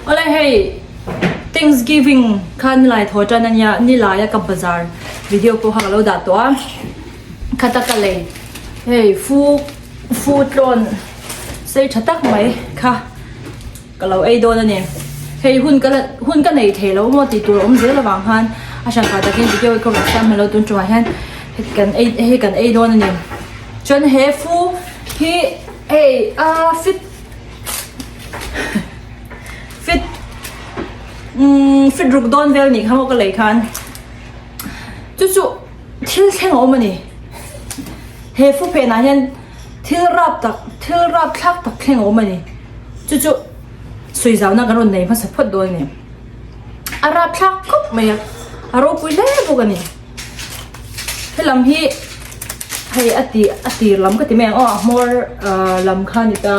Awle hei Thanksgiving kha nilai thaw tan ania nilaia ka bazar video pawh kha ka lo dah tawh a khata ka lei hei fu fu tlawn sei tha tak mai kha ka lo ei dawn a ni. Hei hun ka la hun ka nei thei lo maw tih tur a awm zel avang khan a hran fah takin video hi ka rawn siam hmel lo tun tumah hian kan ei hei kan ei dawn a ni. Chuan he fu hi hei a fit fit umm fit ruk dawn vel nih kha maw ka lei khan chu chu thil thleng a awm a ni. He fu phenah hian thil rap tak thil rap thlak tak thleng a awm a ni. Chu chu sawi zauhna kan rawn nei hmasa phawt dawn a ni. A rapthlak khawp mai a, a ropui hle bawk a ni. Helam hi hei a ti a tir lam ka ti mai ang aw a hmawr ah lam kha a ni ta.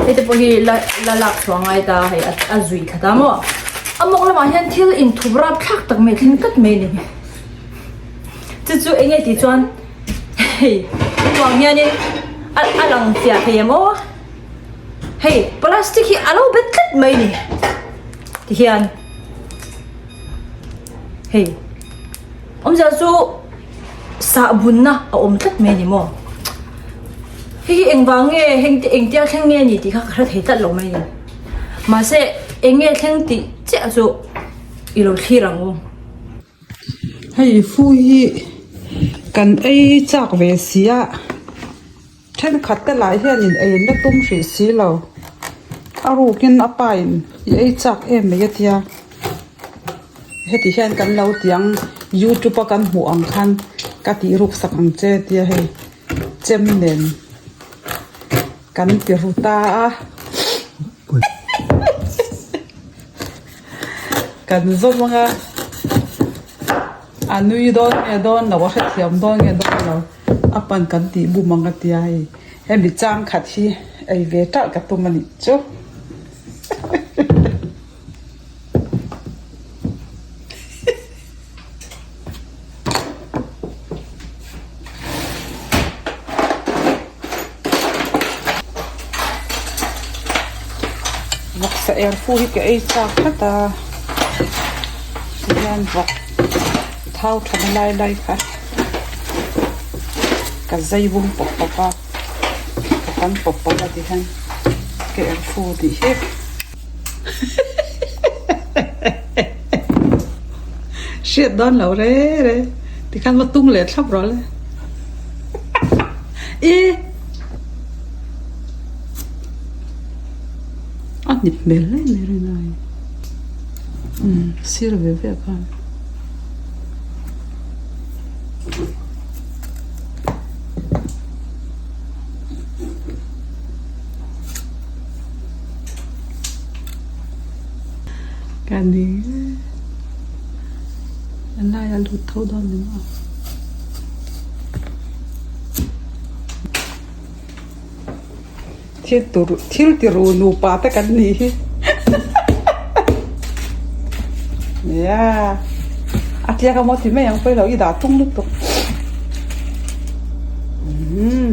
Hei te pawh hi la la lak chhuah ngai ta hei a a zui thla ta maw. A mawng lamah hian thil inthup rapthlak tak mai a thleng tlat mai a ni. Chu chu eng nge tih chuan hei hetiang hianin a a lang fiah thei em aw hei plastic hi a lo bet tlat mai a ni tihian hei awmzia chu sahbunna a awm tlat mai a ni maw hei hi engvang nge heng te engtia thleng nge ni tih kha ka hre thei tlat lo mai a ni mahse eng nge thleng tih chiah chu i lo thlir ang u. Hei fu hi kan ei chak ve si a thenkhat te lah hianin ei an la tum hrih si lo a rukin a pa in i ei chak em mai a tia heti hian kan lo ti ang youtube a kan hmuh ang khan ka tih ruk sak ang che tia hei chem nen kan ti ru ta a. Kan zawm anga a nui dawn nge dawn lo a hrethiam dawn nge dawn lo a pan kan tih bum ang a tia hei hemi chang khat hi ei ve ṭalh ka tum a nih chu. Vawksa er fu hi ka ei chak tlat a tihian vawk thau tha na lai lai kha ka zai bung pawp pawp a ka tam pawp pawp a tihian ka er fu tih hi. Hriat dawn lo re re tikhan va tung leh thlap rawh le e a hnip hmel hle mai rin ai umm sir ve ve khan. Ka ni e a lai a lut tho dawn ni maw thil tur thil ti ru nupa te kan nih hi nia a tliak a maw ti mai ang pawilo i dah tung lutuk umm.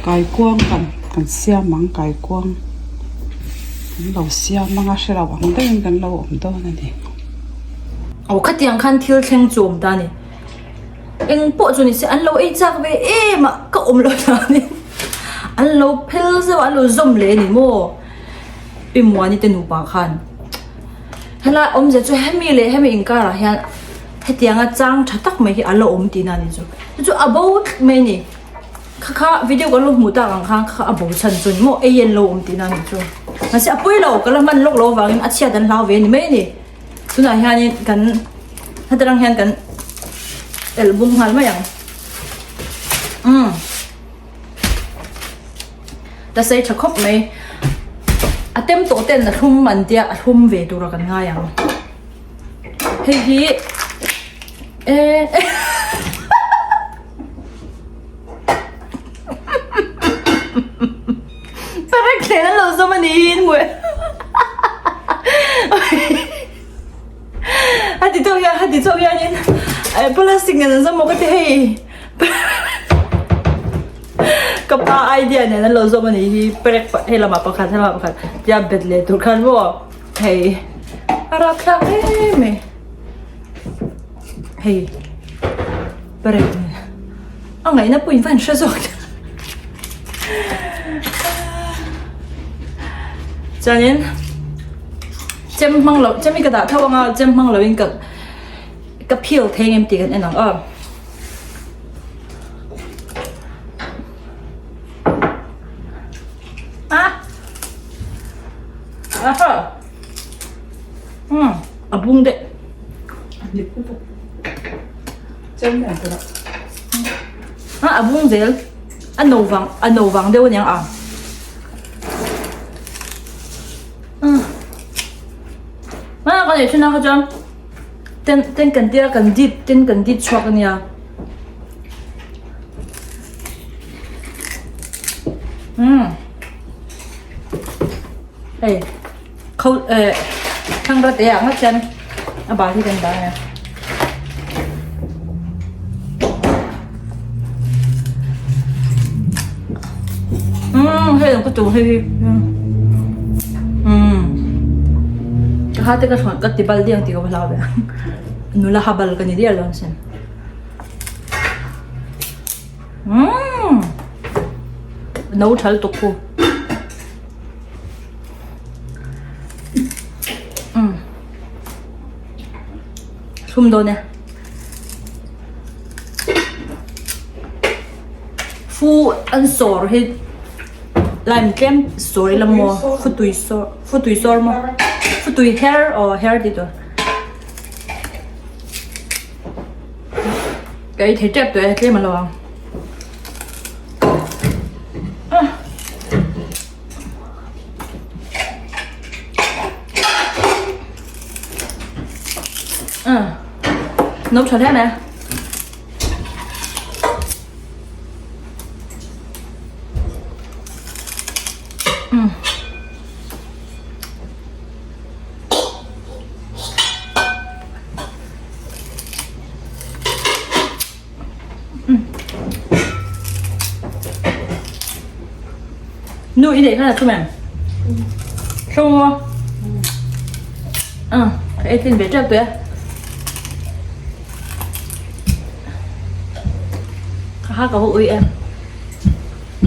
Kaikuang kan kan siam ang kaikuang kan lo siam ang a hre lo ang deuhin kan lo awm dawn a ni. Aw khatiang khan thil thleng chu awm ta a ni. Eng pawh chu ni se an lo ei chak ve em a ka awm lo danin an lo phel zeuh a an lo zawm leh a ni maw Pi Muani te nupa khan. Helai awmzia chu hemi leh hemi inkarah hian Hetianga chang tha tak mai hi a la awm tihna a ni chu. Chu chu a bo tlat mai a ni. Kha kha video kan lo hmuh tak ang khan kha a bo chhan chu a ni maw ei an lo awm tihna a ni chu. Mahse a pawi lo ka la hman lawk lo avangin a chhiat an hlau ve a ni mai a ni. Tunah hianin kan heta tang hian kan elh bung nghal mai ang. Umm. Ta sei tha khawp mai. A tem tawh ten a thlum an tia a thlum ve tura kan ngai ang. Hei hi e Parang thleng an lo zawm a niin hmuh e A ti chauh hian a ti chauh hianin plastic nen an zawm maw ka ti hei. Ka pa idea nen an lo zawm a nih hi perek hei lamah pakhat he lamah pakhat tia bet leh tur khan maw hei a rapthlak em mai hei perek a ngaihna pawh in va han hre zawk chuanin chem hmang loh chem hi ka dah tho anga chem hmang lohin ka ka phil thei ang em tih kan en ang aw. A bung deuh. A bung zel. A no vang a no vang deuh aniang a. A ka neih thin a kha chuan ten ten kan tia kan dip ten kan dip chhuak ania. Umm hei kho eh thlangra te ah ngawt hian a bal hi kan dah ania. Umm hei ang ka tu hei hi umm ka ha te ka ka ti bal diang tih ka va hlau ve nula ha bal ka ni diar lo asin. Umm no thal tuk khu umm thlum dawn e fu an sawr hi lime tlem sawi ila maw futui sawr futui sawr maw futui her aw her tih tur. Ka ei thei tep tawh e tlem a lo ang. No tha hle mai. Nu i neih khan a thlum em? Thlum maw? Umm ka ei tlin ve tep tawh e. Ka ha ka va ui em.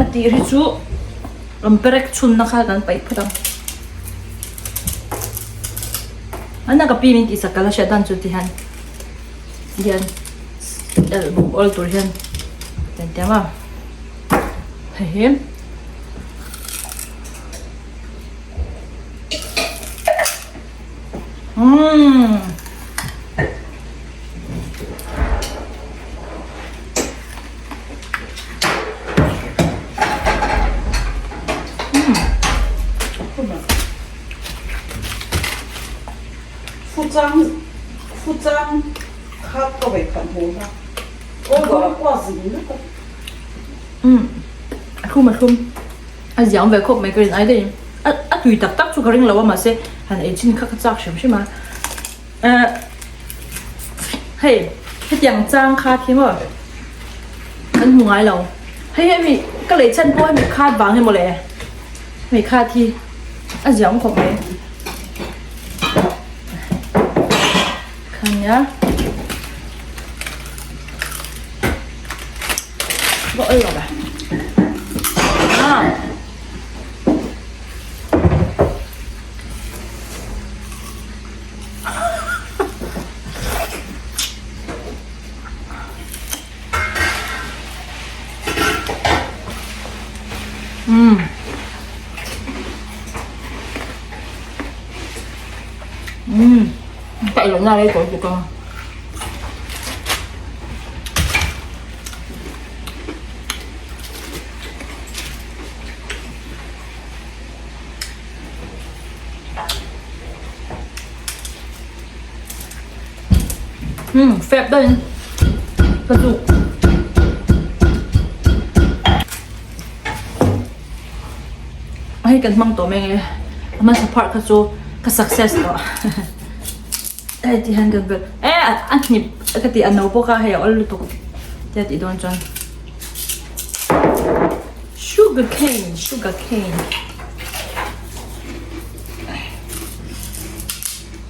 A tih hi chu an perek chhunna kha kan paih phawt ang. An ka pi min tihsak ka la hriat dan chu ti hian hian elh buk awl tur hian kan tiam a hei hi umm. Fuchang fuchang khat ka vei khat hmu na aw kwa zing lutuk. Umm a thlum a thlum a ziang ve khawp mai ka rin ai daih in a a tui tak tak chu ka ring lo a mahse han ei chin kha ka chak hrim hrim a eh hei hetiang chang kha khi maw kan hmu ngai lo hei hemi ka lei chhan pawh hemi khat vang hi mawle hemi khat hi a ziang khawp mai khania vỡ rồi à à Umm. Umm. Ka ilo na rei tawh bawk a. Umm fep deuhin ka zuk. Hei kan hmang tawh mai nge a hmasa part kha chu ka success tawh hei ti hian kan vel e a hnip ka tih a no bawk a hei a awl lutuk tia tih dawn chuan. Sugar cane, sugar cane.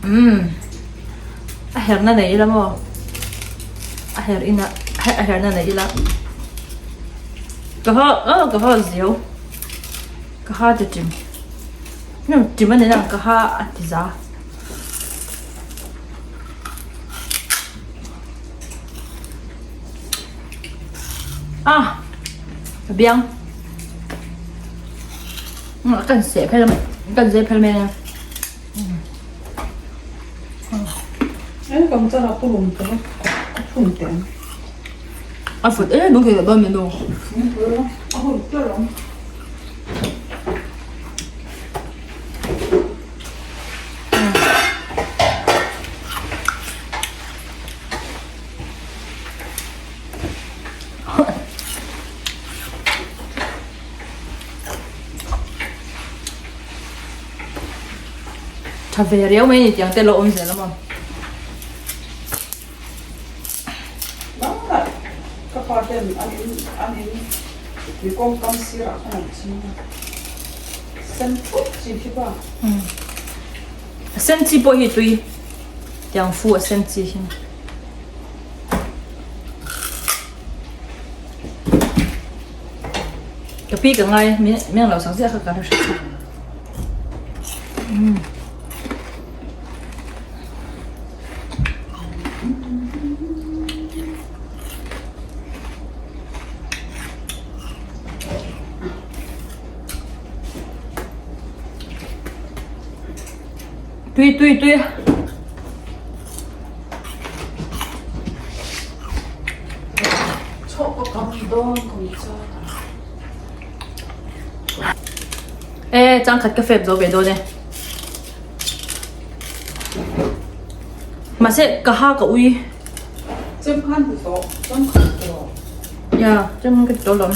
Umm a herna nei ila maw a her ina a herna nei ila ka ha ah ka ha ziau ka ha ti tim tim a ni na ka ha a ti za. Ah a biang kan seh phel kan zeh phel mai a. A fut e nung thei dawn menu. Tha ve riau mai a ni tiang te lo awm zel a maw. Dangah ka pa ten an in an in mi kawngkam sirah khan an ching a, sen phut chi khi pa. A sen chi pawh hi tui tiang fu a sen chi hi. Ka pi ka ngai mi ang lo sak ziah kha ka la hre chhuak. Tui tui tui. E changkhat ka fep zo ve dawn e. Mahse ka ha ka ui. Chem khan ti tawh, chem khan ti tawh. Ya, chem khan ka ti tawh lawm.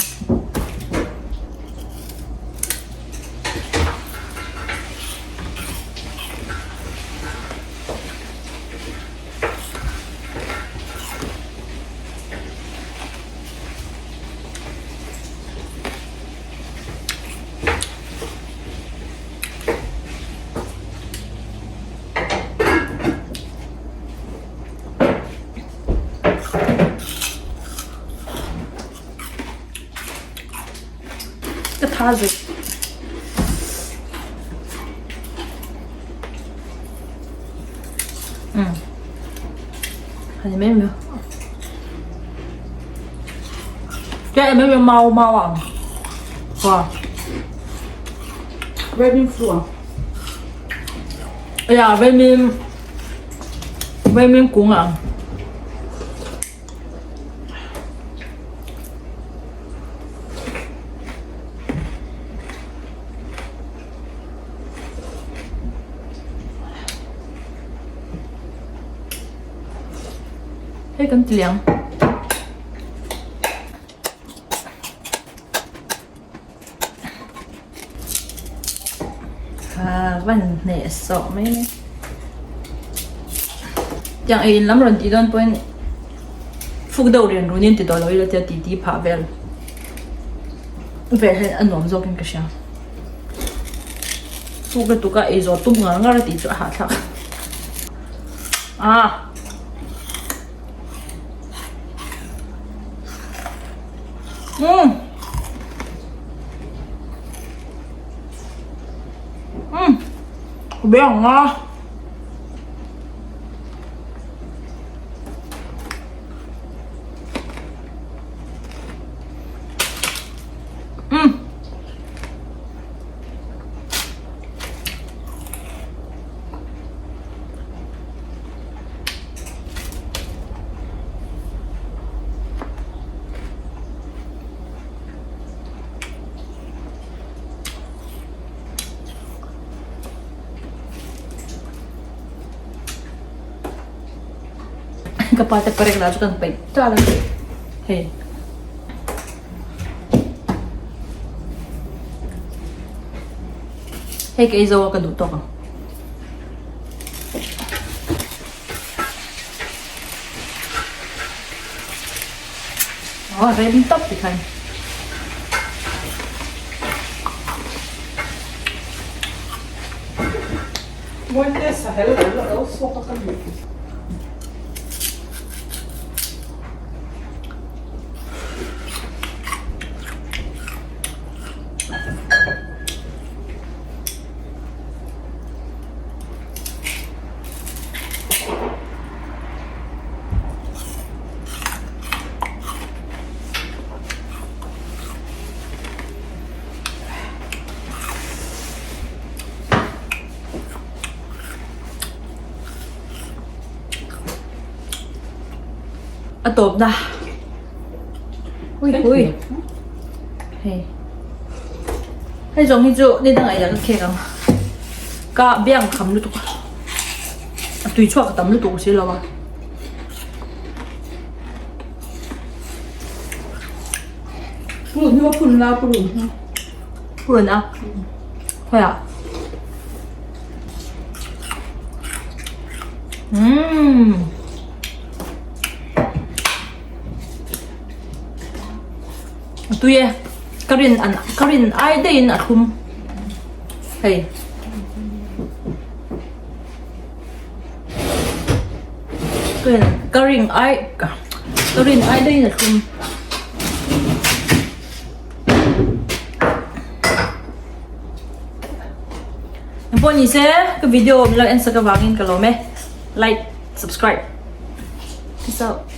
Ka tha zet. Umm. Hani mai mai. Cái em em mau mau à? Wow. Vaimin fu à? Ya, vaimin vaimin kung à. Hei kan ti liang. Kha van hneh sawh mai mai. Tiang ei in lam rawn tih dawn pawhin fuk deuh rian runin ti tawh lo ila tia titi phah vel vel hian a nuam zawkin ka hria. Fuk lutuk a ei zawh tum ngar ngar a tih chu a hahthlak. Ah. Umm. Umm. Bé ang nga. Umm. Ka pa te parek la chu kan peih tal a hei. Hei ka ei zo a ka duh tawk ang. Aw rem tawp tikhan. Mawite sahel lo la lo chhuak a ka ni. A tawp na. Ui ui. Hei. Hei zawng hi chu ni dangah ila ka khek ang. Ka biang kham lutuk a. A tui chhuak a tam lutuk si lo a. Purun hi phun la purun hi. Purun a. Khawi ah. Umm. A tui e. Ka rin an ka rin ai daihin a thlum. Hei. Ka rin ai ka rin ai daihin a thlum. Engpawh ni se ka video min lo en sak avangin ka lawm e. Like, subscribe. Peace out.